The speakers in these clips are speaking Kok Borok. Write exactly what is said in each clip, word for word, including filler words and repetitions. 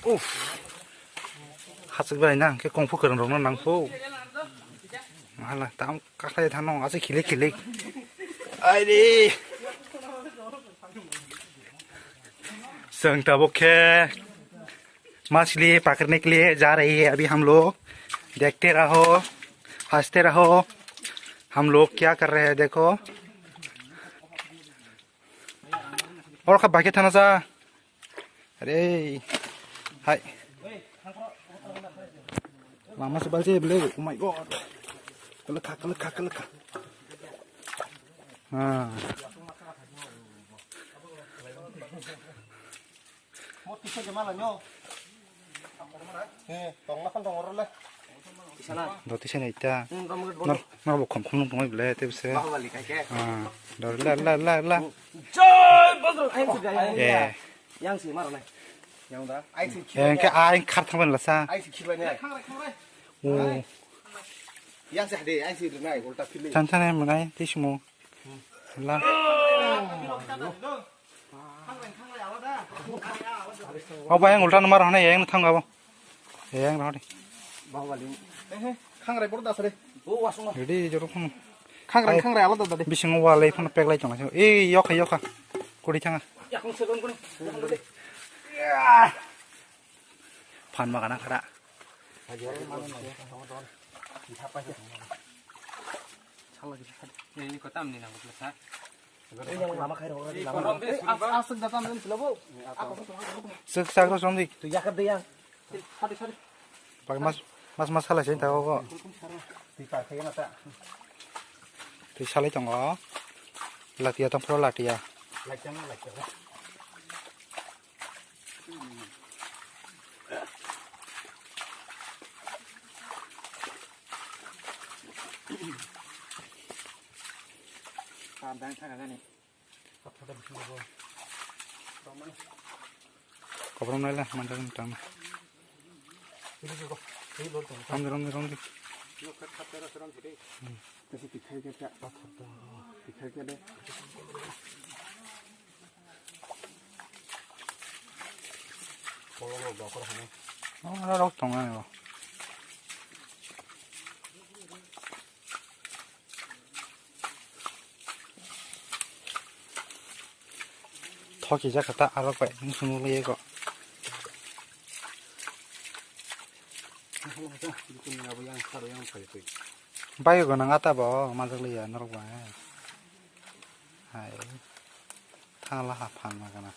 Uff. Hachwk bai nang khe kung fu kwrwng rok no nang fu. Mahala tam kakhai thano ase khilik khilik. Aire. Chwng tabuk khe machli pakirne ke liye ja rahe hai, abhi hum log dekhte raho, haste raho, hum log kya kar rahe hai dekho. Oro kha bai khe thana sa. Are. Hai. Lama se balse bele. Oh my God. Kalakha, kalakha, kalakha. Ah. Mo tisa jema la nyo. He, tong na kan tong ro le. Tisa na. Do tisa na ita. Hmm, kamu ke Nor, nor bo khom khom nung tongoi bele, te bese. Bahubali kai ke. Ah, do la, la, la, la. Jai Bajrang. Ayo sudah ya. Eh. Yang si maro nai. Yang da. Ai si. Yang ke ai khar thang ban la sa. Ai si khilai nai. Oh. Yang si hade, ai si nai, ulta philai. Chan chan em nai, tisumo. La. Obo yang ulta nomor hana yang thang abo. Yang rohde. Bahubali. Eh, eh, khangrai boro dasare. Ready joro phun. Khangrai, khangrai alada dade. Bising wal ai phun pek lai tong. Eh, yokha, yokha. Kuri thanga. Phan magana khara. Ini kota amni nang kota sa. Sik sak ro somdi. Bagi mas, mas, mas salai sini tahu kok. Twi salai tongo. Latia tong pro latia. Kabrum naila manjak ni tang. Romdi, romdi, romdi. Oh, rok tongo. Thoki jaka ta arok bai, nung sung nugwi ego. Bai ego nang ata bo, majak liya norok bai. Hai, thangla ha phan ma gana.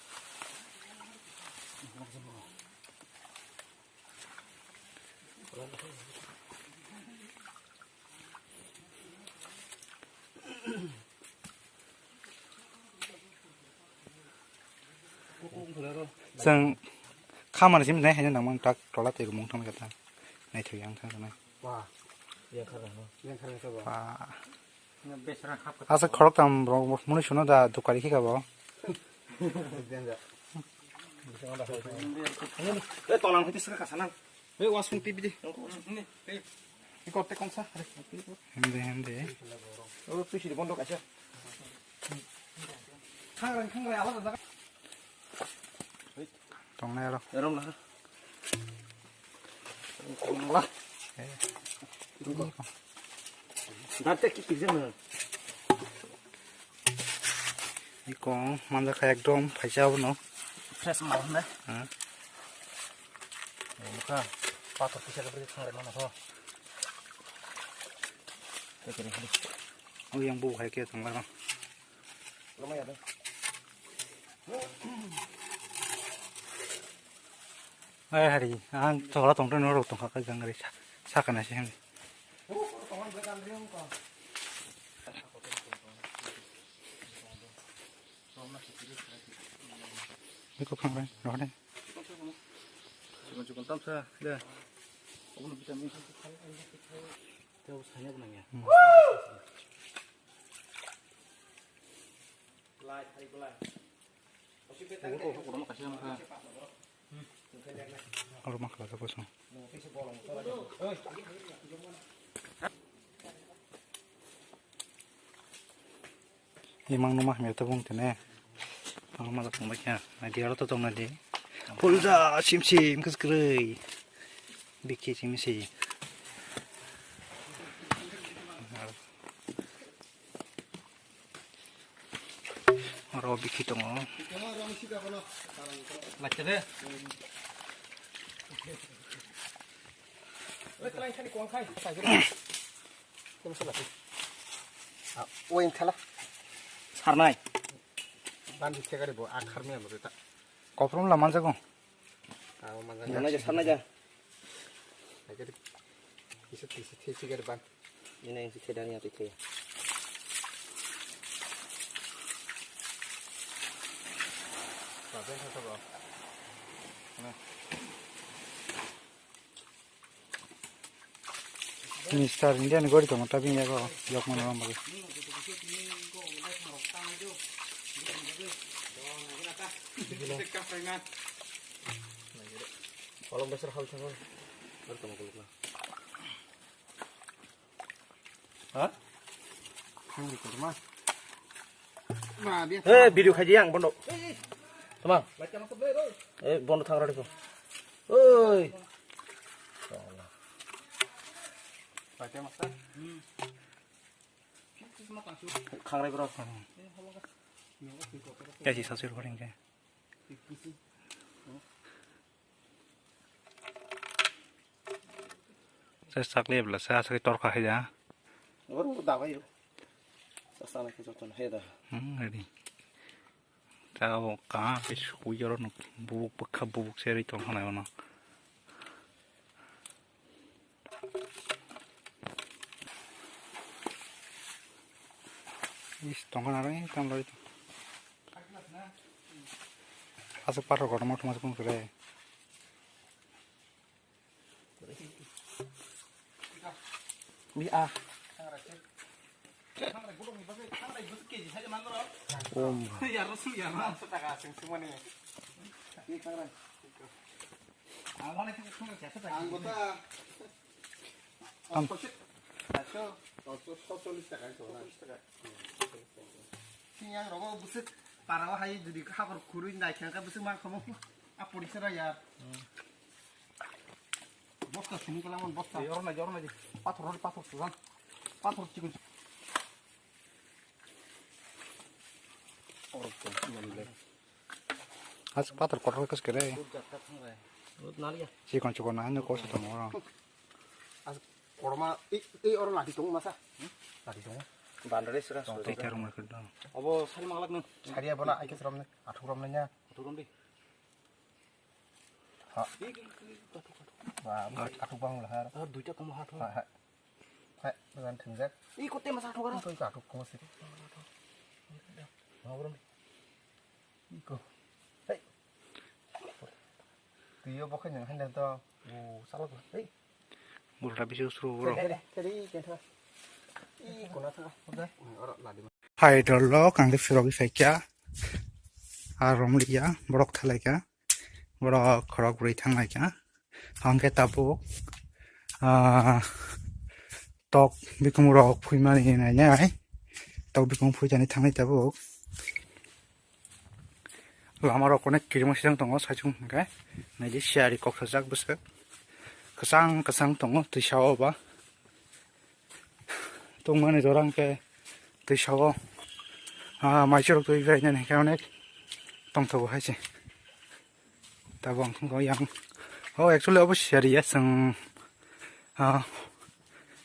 Chwng khamani simi nai haino nangmani tak tola twi rumung thangkhe ta naithok yang thangkhe nai. Ba. Asa khorok tam rok muni suno da dukari khika bo. Eh, tolang hwtwi swkha kasa nang. Eh, wasung T V di. Iko te kongsa. Hende, hende. Oh, tu sidi bondo kaisa. Khangrang, khangrang, alada jaga. Tongnai aro. Erom na. Tongla. Eh. Darte ki pizza na. Iko manjakha ekdom phaisa abono. Fresh mal hwnna. Ha. Mukha pathor kisa kisa thangre mano ho. Kekere hadi. O yang bu hai ke tongla. Lama ya da. Ai hari, ang tola tongtong norok tongkha khe gangri sa-, sakana se hwnwi. Biko khangrang, rohde. Chikon chikon tamsa, de. Obono vitamin. Tei obo saina bo nangya. Hmm. Oro ma khlajak bwswng. Imang numa hamya tabung tene. Ang majak tong baikha. Naidi aro to tong naidi. Pulja sim sim kwswk kwrwi. Bikhi sim si. Aro bikhi tongo. Oin khala. Sarnai. Bandi thegari bo akhar me bo ta. Koprom la manjago. Abo manjak. Sarnai ja, sarnai ja. Kisa kisa thesi gari ban. Ini yang sithai dan ya sithai. Babe sa sa ba. Nah. Mister India ni gori tongo ta bini yago yok mano bagwi. Kolom besar hal thango. Bar tongma kolok na. Ha? Thang di kolma. Ma, biya. Eh, video khaji yang bondo. Tamang. Baca masuk deh, Roy. Eh, bondo thang rodi ko. Oi. Baca masuk. Hmm. Khangrai bro. Ya si sasir paling ke. Sa sakle bla sa sakle torkha hai da. Oro da bai yo. Sa sa na ke joton hai da. Hmm, ready. Ta o ka pe sui oro no bubuk bukha bubuk seri tong hana ono. Is tong hana re tam loi. Asuk pathor kotorma thuma sukung sere. Bi a. Om. Ang gota. Sini yang rogo busuk para wahai judi habor khurui nai khe busuk mang khomo. A pori sera yar. Bosta sini kala mon bosta. Yorna yorna di. Pathor pathor sudan. Pathor chikun. As pathor kotor kas kere. Chikon chikon na hanu kosa tong oro. As korma i i oro lati tong masa. Lati tong. Bandare sira. Tong tei tharung mai khedang. Abo sari manglak nung. Sari abona ai kes romne, athuk romne nya. Athuk romdi. Ha. Ba, athuk bang lahar. Ar duita kom hat. Ha ha. Ha, bagan thengjak. I kote masa athuk aro. Koi ka athuk kom sih. Ngabrum. Iko. Hei. Tiyo bokhai nang hande to. O, salak. Hei. Gurda bisi usru bro. Kedi, kedi, kedi. I kona thanga. Ora ladi. Hai dolo kangde phirogwi phaikya. Ar romliya borok thalaikha. Borok khorok bwrwi thanglaikha. Hwnkhe tabuk ah tok bikung rok phuimani nainai. Tok bikung phuijani thangnai tabuk. Lama rok onek kirima sijang tongo saichung hwnkhe. Naidi siyari kok sajak bwswk. Kwchang kwchang tongo twisa o ba. Tongmani jora hwnkhe twisa o. Ah, maichwrok twi bai nani hwnkhe onek tongthogo hai se. Tabuk ang thangkha yang. Oh, actually obo siyari ya chwng ah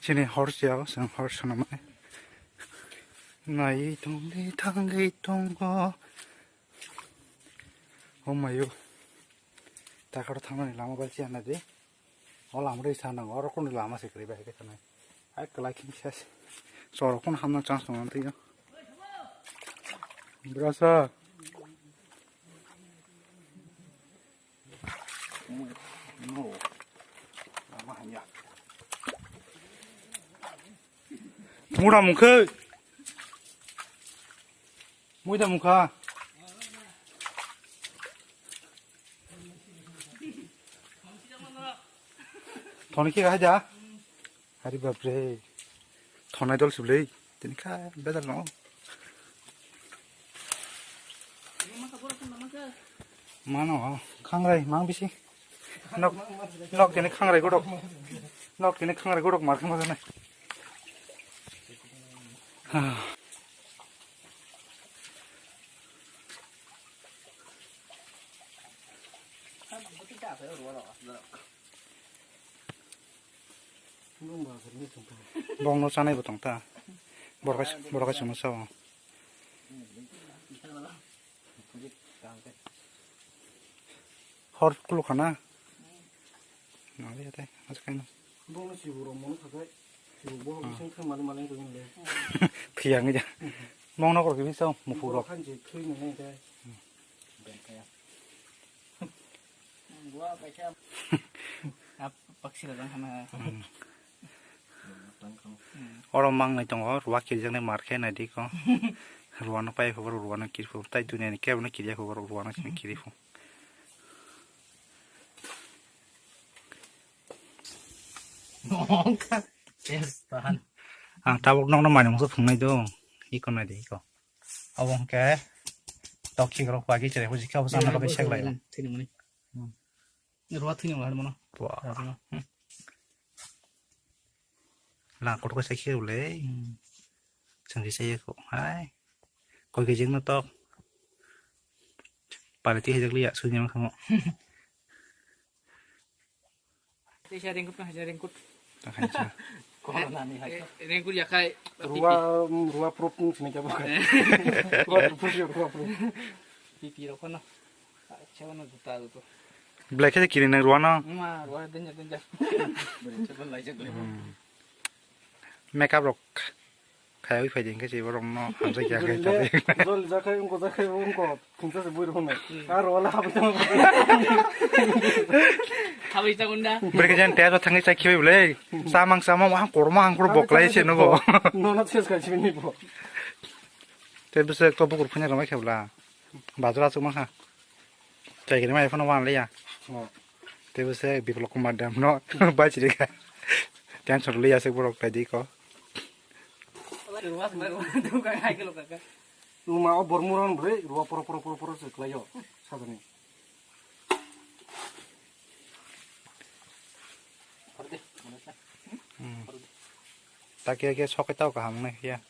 chini hor siya o chwng hor swnamani. Nai tongdi thangwi tongo. Oh mayo. Takharo thangnani lama bai siya naidi. O lama rwi sa nango, oro kunu lama se kwrwi bai khe thanai. Hai kwlai khe ses. Chwrok kunu hamna chance tong twi. Brasa. No. Lama hanya. Mura mungkhe. Muida mungkha. Thoni khe hai da. Hari bapre. Thonai dol siblei. Tini kha bedal no. Mano, khangrai mang bisi. Nok, nok tini khangrai godok. Nok tini khangrai godok mar khama jana. Bongno chanai bo tong ta. Borok, borok chwngno sao. Hor kulu khana. Nang ya tai, mas kaino. Bongno sibu rok mono khakai. Sibu bo bising thang mali mali ko le. Phiyang ja. Bongno kor kibi sao, mufu rok. Khan je khui nang tai. Oro mangnai tongo, ruwa kirjaknai mar khe naidi ko. Ruwano pai phuru ruwano kiri phuru. Tai duniya ni kebo no kiriya phuru ruwano kiri phuru. Ang tabuk nokno mani mungsa phungnai do. Iko naidi iko. Abo hwnkhe tok khikrok pagi cherai huji khe abo chana bagwi seklai. Thwini mani. Hmm. Ruwa thwini mani mano. Wah. Ruwa thwini. Lang kotor khe sai khe le. Hmm. Chwng khe sai kho. Hai. Koi khe jeng no tok. Pare ti hejak liya sui nyang thamo. Teisa raincoat no haisa raincoat. Ta khaisa. Corona ni hai. Eh, raincoat yakhai. Ruwa, ruwa proof ni sini kabo. Eh. Ruwa proof, ruwa proof. Pipi rok no. Acha no juta juto. Black khe kiri nang ruwa no. Ma, ruwa danger, danger. Beri chakon lai chakon. Hmm. Makeup rok. Khaywi phaidi hwnkhe se borokno hamjak ya khe. Bwrwi le tabi. Jol jakhai wngkho, jakhai wngkho, thungsa se bui rokno. Hmm. Aro wala habwi tongma. Habwi tongma da. Bwrwi khe jan tei aro thangwi chai khibai bwlai. Samang samang wahang korma hang koro boklai se nobo. Nono ses khai sibini bo. Tei bwswk to bukur phunai rwmai khe bwla. Bazar aswk mankha. Chai khe mai phano wan liya. Oh. Tei bwswk Biplab Kumar Dam no bai chiri kha. Tension liya se borok tai di ko. Ruma o bormu ron bre, rua poro poro poro poro se klaio. Sajani. Hmm. Takia kia sokai tau kaham nai kia.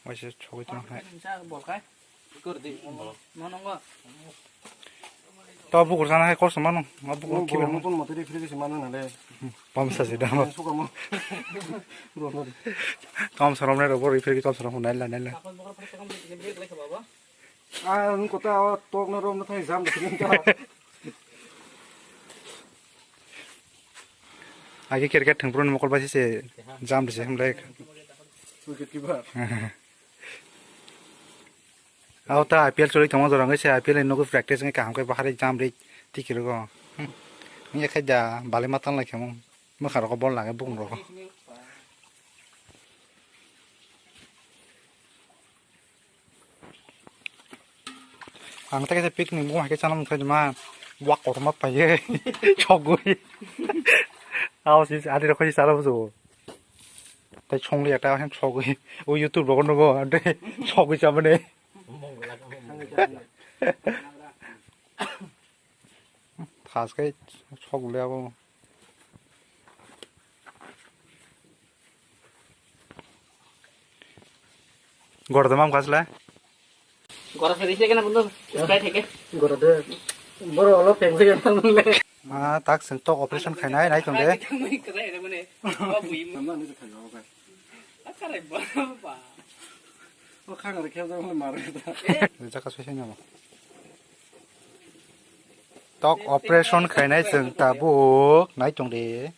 Waisa sokai tong hai. Bol kai. Ikor di. Monongo. To bukur sana hai kos mano. Ma bukur kiba. Nukun motor di free kisi mano nale. Pom sa sida mo. Suka mo. Ro ro. Tom sarom ne ro bor free tom sarom nai la nai la. Kapan bukur pura kapan di break lai kaba ba. Ah, nung kota tok no rom no thai jam de ta. Agi cricket thwngphru ni mokol bai se jam de se hwnlai. Wicket keeper. Abo ta I P L choli tongma jora wngwi se I P L ni nugwi practice wngwi kaham khe bahari jam ri tiki rwgo. Wngya khe da bali ma tanglai khe mo mwkha rogo bol lagwi bukung rogo. Ang tei kaisa picnic bo hai khe chana mung khe ma wak kotorma paiye chogwi. Abo si adi rok khe chana bujo. Tei chongli eta khe chogwi. O YouTube rogo nugo ante chogwi chamani. Thas khe chogwi abo. Gora da mam kasla. Gora se rise kena bundo. Sprite heke. Gora de. Boro olo pengse kena mule. Ma tak seng tok operation khainai nai tong de. Jaka soi soi namo. Tok operation khainai chwng tabuk nai tong de.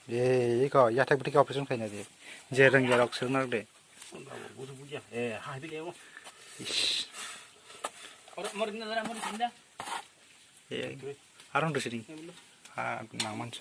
Ei ko yathek bwtwi khe operation khainai de. Je rwngya rok swrwng nak de. Ish. Ei, arong de siring. Ha nang man se.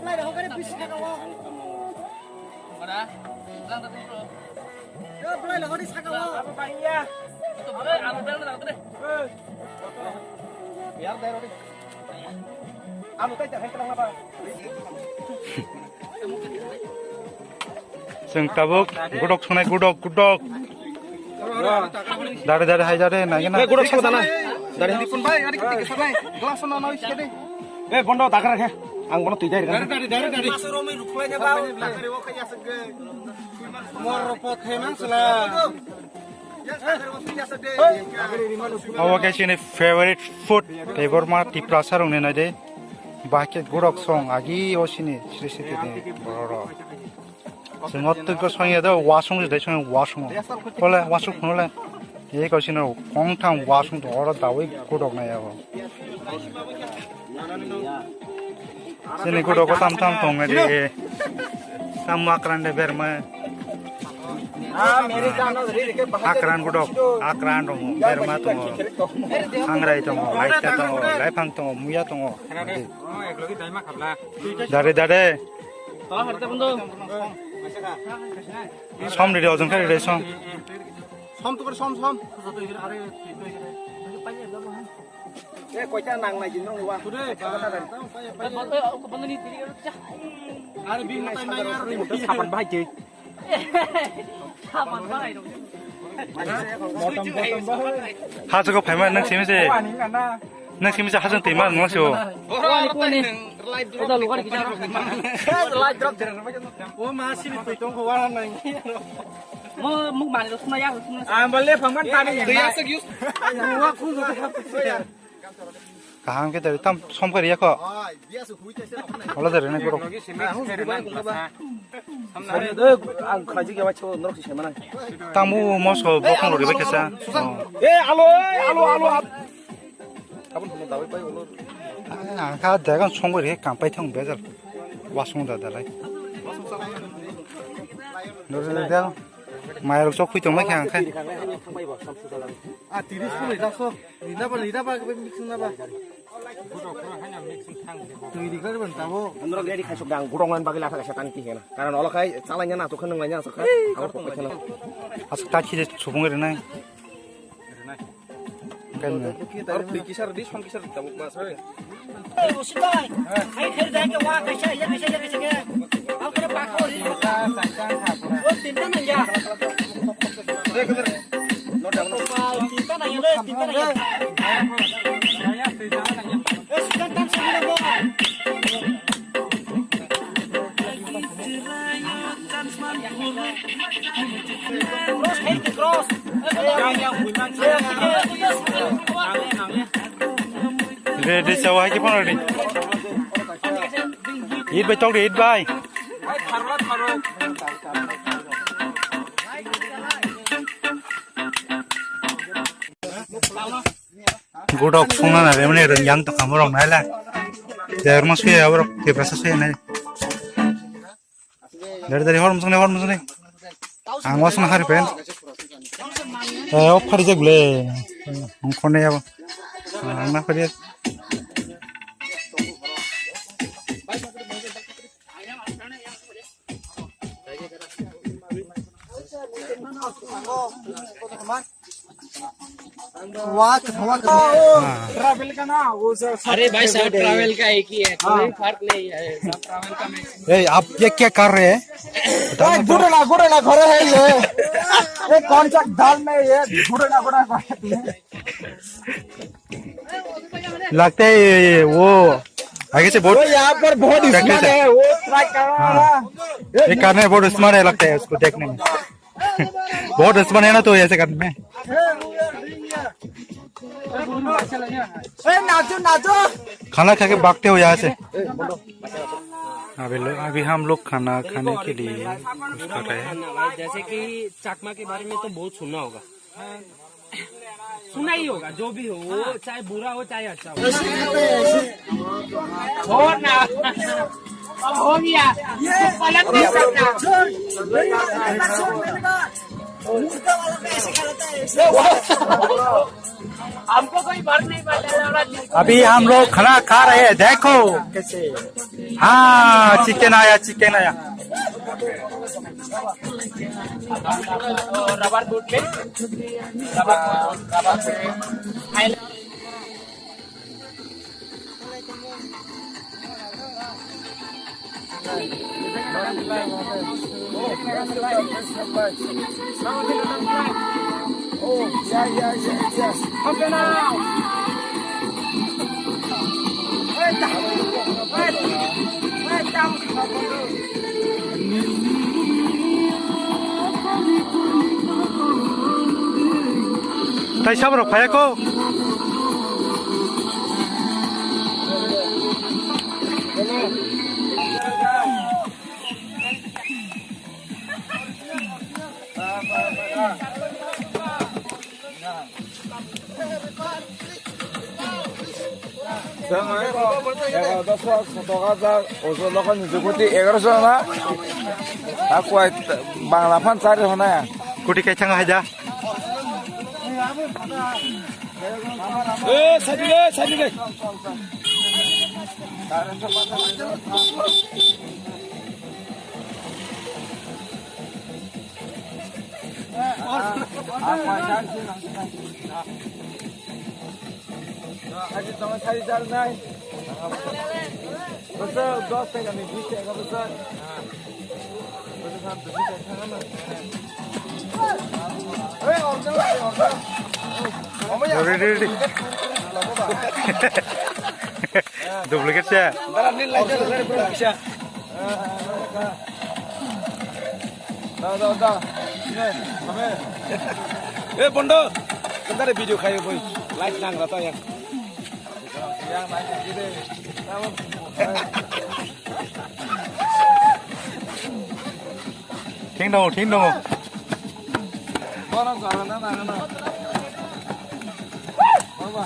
Belai rok hokari bisi saka o. Ora, lang ta tungro. Yo, belai rok hokari saka o. Abo bangya. Chwng tabuk godok songnai, godok, godok. Dare, dare, hai dare, nai gana. Godok song dana. Dare. Dipun bai, ari kiti kisa bai. Glass no noi sede. Eh, bondo dagar khe. Ang bono twi dai. Dare, dare, dare, dare. Mor pot he mang sela. Obo khe chini favorite food, tei borma Tiprasa rokni nai de. Bahai khe godok song agi o sini sri sri tini borok rok. Chwng o twi ko song ya do wasung de song wasung. Kole wasung khunole. Ei ko sino kong thang wasung to oro dawi godok nai abo. Sini kudo ko tam tam tong di. Tam akran de berma. Akran kudo, akran tongo, berma tongo. Hangrai tongo, laita tongo, laifang tongo, muya tongo. Dare dare. Som di ojong kari de som. Som tukar som som. Eh, koita nang nai din nong wa. Kure, ba. Are bini tai mai ar. Sapan bahai ke. Sapan bahai dong. Ha, joko phaima nang simi se. Nang simi se ha jang twi ma nang se o. Wani, wani. Oda lugar kita. Light drop jera. O ma sini twi tong ko wa nang. Mo muk mani rosna ya, rosna. Ang bale phangman tani. Twi asuk use. Wa khu. Kaham khe tari tam som kari yakho. Ola tari ne koro. Ang khaji ke bacho norok si semana. Tamu moso bokong rori bai kesa. Eh, alo, eh, alo, alo. Abon hono dawi pai olo. Ang kha dagan som kari kam pai thang bezal. Wasung da dalai. Dor dor dal. Mairok chok phui tong lai kha ang kha. Ah, tiris pun dah so. Rina ba, rina ba, mixing na ba. Twi di kar ban tabo. Andro gari khai sok dang, gudong lan bagila thang sa tang ti hena. Karon olo khai chalai na to khan nang lai na sok kha. Abo pok kha na. As ta khile subung re nai. Kan na. Ar twi kisar di, som kisar di tabo mas. Ready, sawa ki pon ready. Eat bai tok de, eat bai. Godok songna na remani rong yang to kamo rong naila. Derma suya abrok Tiprasa suya nai. Dari dari hor musung hor musung. Ang wasna hari pen. Eh, op hari jak le. Ang kone ya. Ang na hari. वाह, वाह। ट्रैवल का ना, वो सर, अरे भाई, सब ट्रैवल का एक ही है, कोई फर्क नहीं है, सब ट्रैवल का मिक्स। ए, आप ये क्या कर रहे हैं? ए, गुड़ ना, गुड़ ना, घर है ये। ए, कौन सा दाल में ये गुड़ ना, गुड़ ना, गुड़ ना? लगता है ये, ये, वो आगे से बहुत वो यहाँ पर बहुत स्मार्ट है, वो ट्राई कर रहा है। हाँ। ये करने में बहुत स्मार्ट है, लगता है उसको देखने में। बहुत स्मार्ट है ना, तो ऐसे करने में। ए, नाचो, नाचो। खाना खा के भागते हो यहाँ से। अभी लो-, अभी हम लोग खाना खाने के लिए कुछ कर रहे हैं। जैसे कि चकमा के बारे में तो बहुत सुना होगा। सुना ही होगा, जो भी हो, वो चाहे बुरा हो, चाहे अच्छा हो। और ना, अब हो गया, पलट नहीं सकता। हमको कोई फर्क नहीं पड़ता। अभी हम लोग खाना खा रहे हैं, देखो कैसे। हाँ, चिकन आया, चिकन आया। Rubber boot pe. Rubber boot. Rubber boot. Oh, yeah, yeah, yeah, yeah. Open up. Wait, wait, wait. Tai sabrok phaiya ko. Chwng egaroso soto hajar, ojo lokho ni jukuti egaroso na. Akwai Bangla phan chari hona. Kuti kai thang haida. Eh, sadi le, sadi le. Aji tama sari sari nai. Bwswk dos taka ni, bis taka bwswk. Ready, ready. Duplicate se. Da, da, da. Ne, kame. Eh, Bondo. Kendare video khayo boi. Like nang rata yang. Yang naik lagi deh. Thing dong, thing dong. Bono jana na na na. Baba.